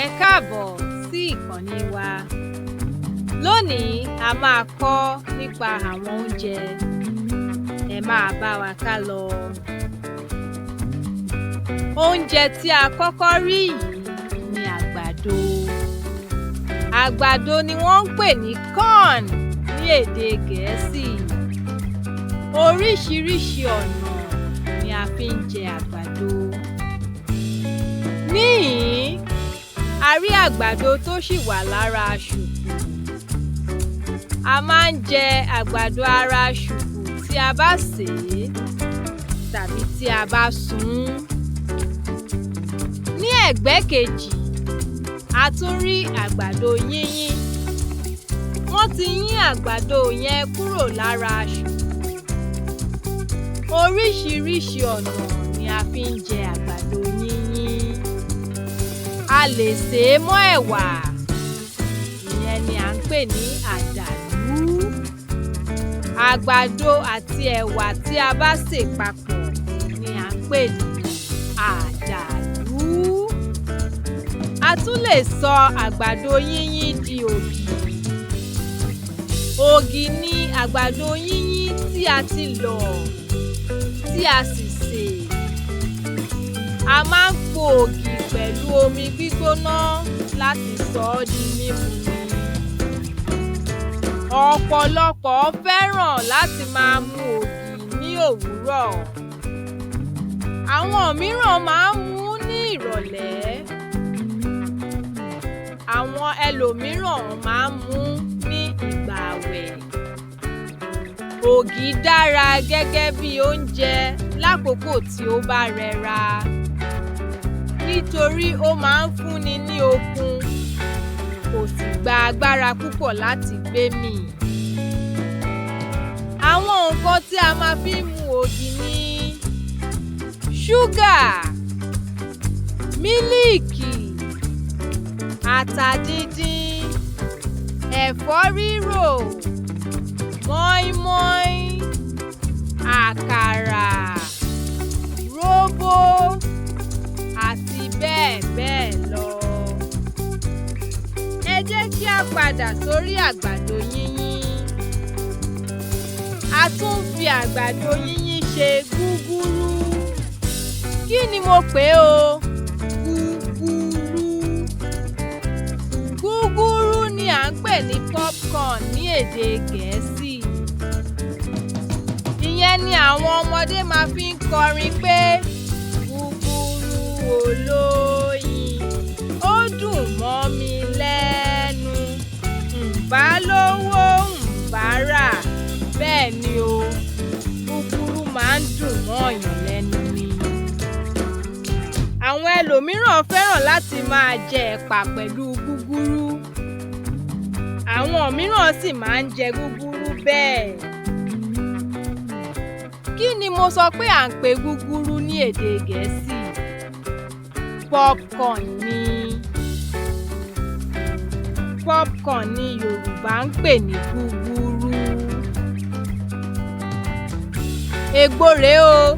Ẹ káàbọ̀ sí ìkànnì wa. Lónìí, a máa kọ́ nípa àwọn oúnjẹ. Ẹ máa bá wa kálọ. Oúnjẹ tí a kọ́kọ́ rí yìí ni àgbàdo. Àgbàdo ni wọ́n ń pè ní corn ní èdè Gẹ̀ẹ́sì. Oríṣiríṣi ọ̀nà ni a fi ń jẹ àgbàdo. Níhìn-ín, a rí àgbàdo tó ṣì wà lára ṣùkù. A máa ń jẹ àgbàdo ara ṣùkù tí a bá sè é tàbí tí a bá sun ún. Ní ẹ̀gbẹ́ kejì, a tún rí àgbàdo yínyín. Wọ́n ti yín àgbàdo yẹn kúrò lára ṣùkù. Oríṣiríṣi ọ̀nà ni a fi ń jẹ àgbàdo yínyín. A lè sè é mọ́ ẹ̀wà, ìyẹn ni à ń pè ní àdàlú. Àgbàdo àti ẹ̀wà tí a bá sè papọ̀ ni à ń pè ní àdàlú. A tún lè sọ àgbàdo yínyín di ògì. Ògì ni àgbàdo yínyín tí a ti lọ̀, tí a sì sè. A máa ń po ògì pẹ̀lú omi gbígbóná láti sọ ọ́ di mímu ni. Ọ̀pọ̀lọpọ̀ fẹ́ràn láti máa mu ògì ní òwúrọ̀. Àwọn mìíràn máa ń mu ún ní ìrọ̀lẹ́. Àwọn ẹlòmíràn máa ń mu ún ní ìgbà ààwẹ̀. Ògì dára gẹ́gẹ́ bí oúnjẹ lákòókò tí ó bá rẹra nítorí ó máa ń fúnni ní okun, kò sì gba agbára púpọ̀ láti gbé mì. Àwọn nǹkan tí a ma fi ń mu ògì ni ṣúgà, mílíìkì, ata díndín, ẹ̀fọ́ rírò, mọ́ín-mọ́ín, àkàrà, róbó àti bẹ́ẹ̀ bẹ́ẹ̀ lọ. Ẹ jẹ́ kí á padà sórí àgbàdo yínyín. A tún ń fi àgbàdo yínyín ṣe gúgúrú. Kí ni mo pè o? Gúgúrú. Gúgúrú ni à ń pè ní popcorn ní èdè Gẹ̀ẹ́sì. Ìyẹn ni àwọn ọmọdé ma fi ń kọrin pé gúgúrú olóyin, ó dùn mọ́ mi lẹ́nu, ǹ bá lówó ǹ bá rà. Bẹ́ẹ̀ ni o, gúgúrú máa ń dùn mọ́ọ̀yàn lẹ́nu ni. Àwọn ẹlòmíràn fẹ́ràn láti máa jẹ ẹ̀pà pẹ̀lú gúgúrú. Àwọn mìíràn sì máa ń jẹ gúgúrú bẹ́ẹ̀. Kí ni mo sọ pé à ń pe gúgúrú ní èdè Gẹ̀ẹ́sì? Popcorn ni. Popcorn ni Yorùbá ń pè ní gúgúrú. Ègbo rèé o.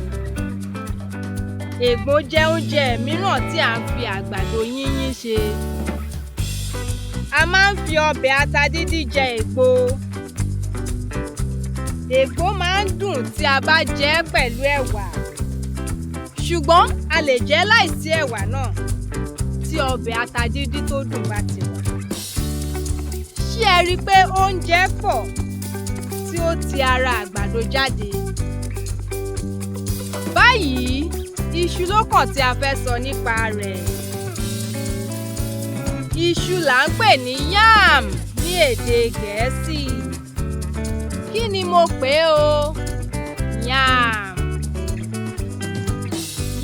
Ègbo jẹ́ oúnjẹ mìíràn tí à ń fi àgbàdo yínyín ṣe. A máa ń fi ọbẹ̀ ata díndín jẹ ègbo. Ègbo máa ń dùn tí a bá jẹ ẹ́ pẹ̀lú ẹ̀wà, ṣùgbọ́n a lè jẹ ẹ́ láìsí ẹ̀wà náà tí ọbẹ̀ ata díndín tó dùn bá ti wà. Ṣé ẹ rí i pé oúnjẹ pọ̀ tí ó ti ara àgbàdo jáde? Báyìí, iṣu ló kàn tí a fẹ́ sọ nípa rẹ̀. Iṣu là ń pè ní yam ní èdè Gẹ̀ẹ́sì. Kí ni mo pè o? Yam.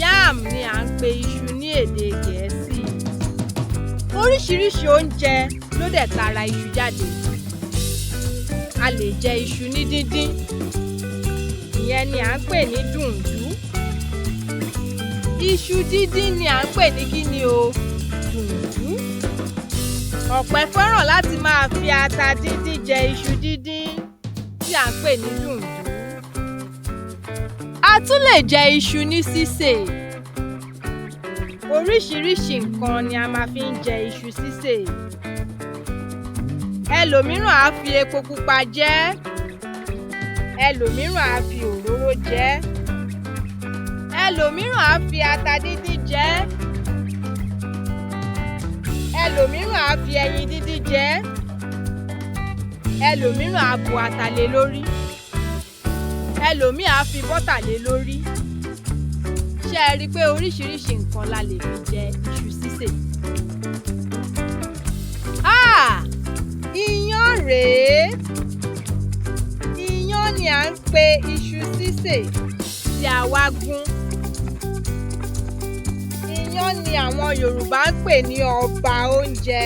Yam ni à ń pe iṣu ní èdè Gẹ̀ẹ́sì. Oríṣiríṣi oúnjẹ ló dẹ̀ tara iṣu jáde. A lè jẹ iṣu ní díndín, ìyẹn ni à ń pè ní dùǹdú. Iṣu díndín ni à ń pè ní kí ni o? Dùǹdú. Ọ̀pẹ́ fẹ́ràn láti máa fi ata díndín jẹ iṣu díndín tí à ń pè ní dùǹdú. A tún lè jẹ iṣu ní sísè. Oríṣiríṣi nǹkan ni a ma fi ń jẹ iṣu sísè. Ẹlòmíràn á fi epo pupa jẹ ẹ́, ẹlòmíràn á fi òróró jẹ ẹ́, ẹlòmíràn á fi ata díndín jẹ ẹ́, ẹlòmíràn á fi ẹyin díndín jẹ ẹ́, ẹlòmíràn á bu ata lé lórí, ẹlòmíì á fi bọ́tà lé lórí. Ṣé ẹ rí i pé oríṣiríṣi nǹkan la lè fi jẹ iṣu sísè? Háà! Iyán rèé. Iyán ni à ń pe iṣu sísè tí a wá gún. Iyán ni àwọn Yorùbá ń pè ní ọba oúnjẹ.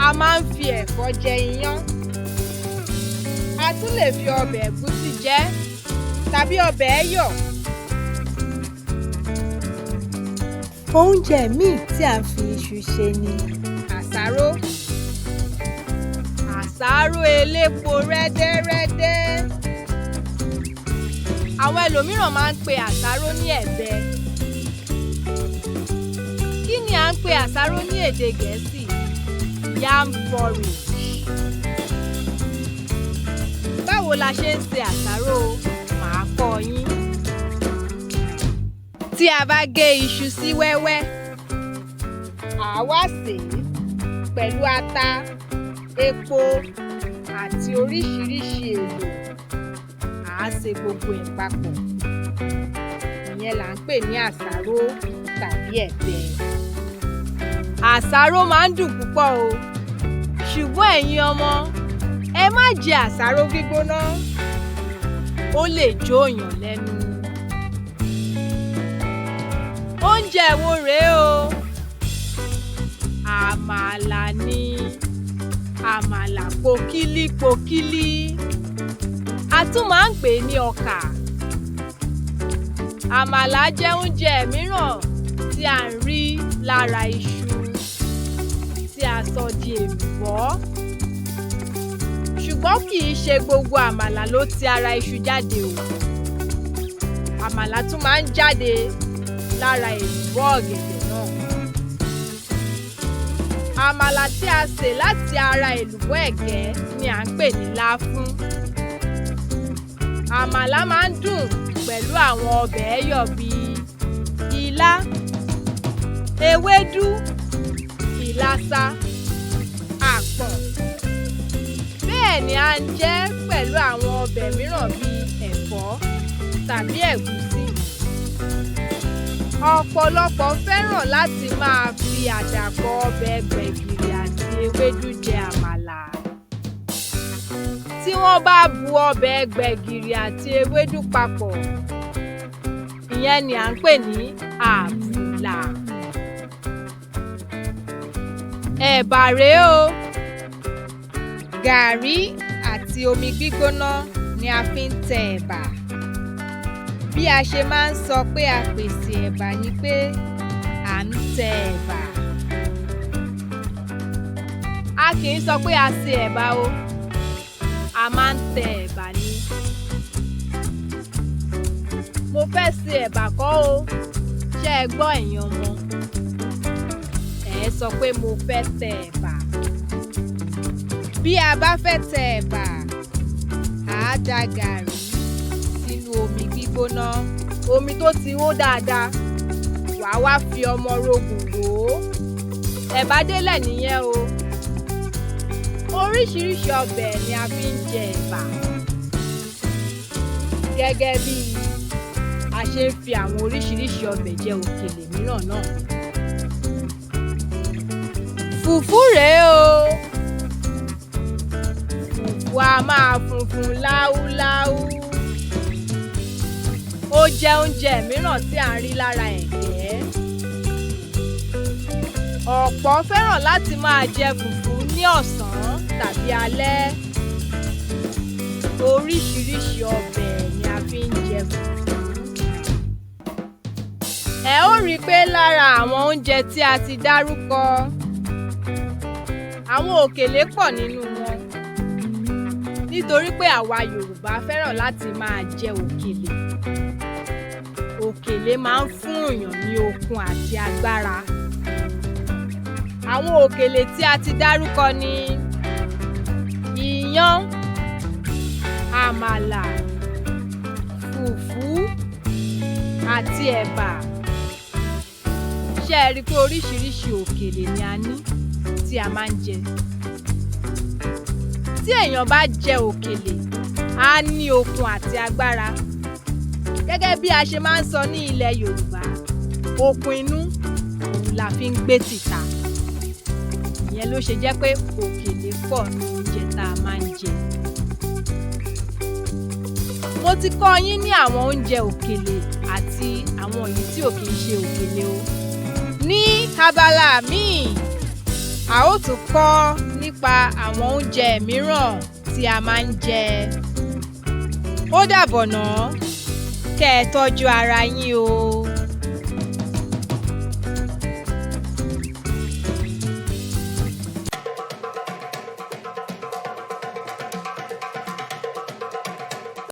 A máa ń fi ẹ̀fọ́ jẹ iyán. A tún lè fi ọbẹ̀ ẹ̀gúsí jẹ ẹ́ tàbí ọbẹ̀ ẹ́yọ̀. Oúnjẹ míì tí à ń fi iṣu ṣe ni àsáró. Àsáró elépo rẹ́dẹ́rẹ́dẹ́. Àwọn ẹlòmíràn máa ń pe àsáró ní ẹ̀bẹ. Kí ni à ń pe àsáró ní èdè Gẹ̀ẹ́sì? Yam porridge. Báwo la ṣe ń se àsáró? Màá kọ́ yín. Tí a bá gé iṣu sí wẹ́wẹ́, à á wá sè é pẹ̀lú ata, epo àti oríṣiríṣi èlò. À á se gbogbo ẹ̀ papọ̀. Ìyẹn là ń pè ní àsáró tàbí ẹ̀bẹ. Àsáró máa ń dùn púpọ̀ o. Ṣùgbọ́n ẹ̀yin ọmọ, ẹ má jẹ àsáró gbígbóná. Ó lè jóòyàn lẹ́nu. Oúnjẹ wo rèé o? Àmàlà ni. Àmàlà pokílí pokílí. A tún máa ń pè é ní ọkà. Àmàlà jẹ́ oúnjẹ mìíràn tí à ń rí lára iṣu tí a sọ di èlùbọ́. Ṣùgbọ́n kì í ṣe gbogbo àmàlà ló ti ara iṣu jáde o. Àmàlà tún máa ń jáde lára èlùbọ́ ọ̀gẹ̀dẹ̀ náà. Àmàlà tí a sè láti ara èlùbọ́ ẹ̀gẹ́ ni à ń pè ní láfún. Àmàlà máa ń dùn pẹ̀lú àwọn ọbẹ̀ ẹ́yọ̀ bíi ilá, ewédú, ìlasa, àpọ̀n. Bẹ́ẹ̀ ni à ń jẹ ẹ́ pẹ̀lú àwọn ọbẹ̀ mìíràn bíi ẹ̀fọ́ tàbí ẹ̀gúsí. Ọ̀pọ̀lọpọ̀ fẹ́ràn láti máa fi àdàpọ̀ ọbẹ̀ gbẹ̀gìrì àti ewédú jẹ àmàlà. Tí wọ́n bá bu ọbẹ̀ gbẹ̀gìrì àti ewédú papọ̀, ìyẹn ni à ń pè ní àbùlà. Ẹ̀bà rèé o. Gàrí àti omi gbígbóná ni a fi ń tẹ ẹ̀bà. Bí a ṣe máa ń sọ pé a pèsè ẹ̀bà ni pé à ń tẹ ẹ̀bà. A kì í sọ pé a se ẹ̀bà o, a máa ń tẹ ẹ̀bà ni. Mo fẹ́ se ẹ̀bà kọ́ o, ṣé ẹ gbọ́ ẹ̀yin ọmọ? Ẹ̀ ẹ́ sọ pé mo fẹ́ tẹ ẹ̀bà. Bí a bá fẹ́ tẹ ẹ̀bà, à á da gàrí sínú omi gbígbóná, omi tó ti hó dáadáa, wàá wá fi ọmọrogùn rò ó. Ẹ̀bà délẹ̀ nìyẹn o. Oríṣiríṣi ọbẹ̀ ni a fi ń jẹ ẹ̀bà. Gẹ́gẹ́ bí a ṣe ń fi àwọn oríṣiríṣi ọbẹ̀ jẹ òkèlè mìíràn náà. Fùfú rèé o. Fùfú a máa funfun láúláú. Ó jẹ́ oúnjẹ mìíràn tí à ń rí lára ẹ̀gẹ́. Ọ̀pọ̀ fẹ́ràn láti máa jẹ fùfú ní ọ̀sán tàbí alẹ́. Oríṣiríṣi ọbẹ̀ ni a fi ń jẹ fùfú. Ẹ ó rí i pé lára àwọn oúnjẹ tí a ti dárúkọ, àwọn òkèlè pọ̀ nínú wọn nítorí pé àwa Yorùbá fẹ́ràn láti máa jẹ òkèlè. Òkèlè máa ń fún èèyàn ní okun àti agbára. Àwọn òkèlè tí a ti dárúkọ ni iyán, àmàlà, fùfú àti ẹ̀bà. Ṣé ẹ rí i pé oríṣiríṣi òkèlè ni a ní tí a máa ń jẹ? Tí èèyàn bá jẹ òkèlè, á ní okun àti agbára. Gẹ́gẹ́ bí a ṣe máa ń sọ ní ilẹ̀ Yorùbá, okun inú òun la fi ń gbé tìta. Ìyẹn ló ṣe jẹ́ pé òkèlè pọ̀ nínú oúnjẹ tá a máa ń jẹ. Mo ti kọ́ yín ní àwọn oúnjẹ òkèlè àti àwọn èyí tí ò kí ń ṣe òkèlè o. Ní abala míì, a ó tún kọ́ nípa àwọn oúnjẹ mìíràn tí a máa ń jẹ. Ó dàbọ̀ ná, kẹ́ ẹ tọ́jú ara yín o.